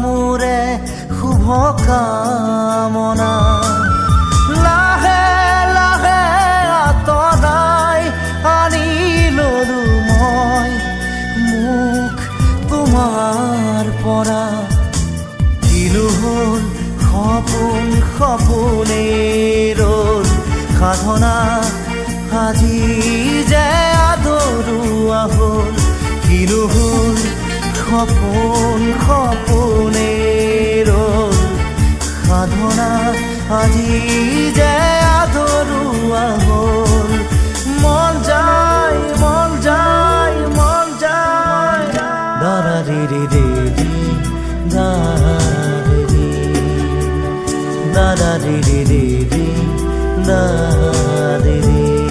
মোৰে শুভ কামনা। লাহে লাহে আঁতৰাই আনি ললো মই মোক তোমাৰ পৰা। কিনো হ'ল সপোন, সপোনে ৰ'ল, সাধনা আজি যে আধৰুৱা হ'ল। কিনো হ'ল সপোন, সপোনে ৰ'ল, সাধনা আজি যে আধৰুৱা হ'ল। মন যায়, মন যায়, মন যায়। দাৰা ৰি ৰি ৰে ৰি দা ৰে ৰি, দাদা ৰি ৰি ৰে ৰি দা।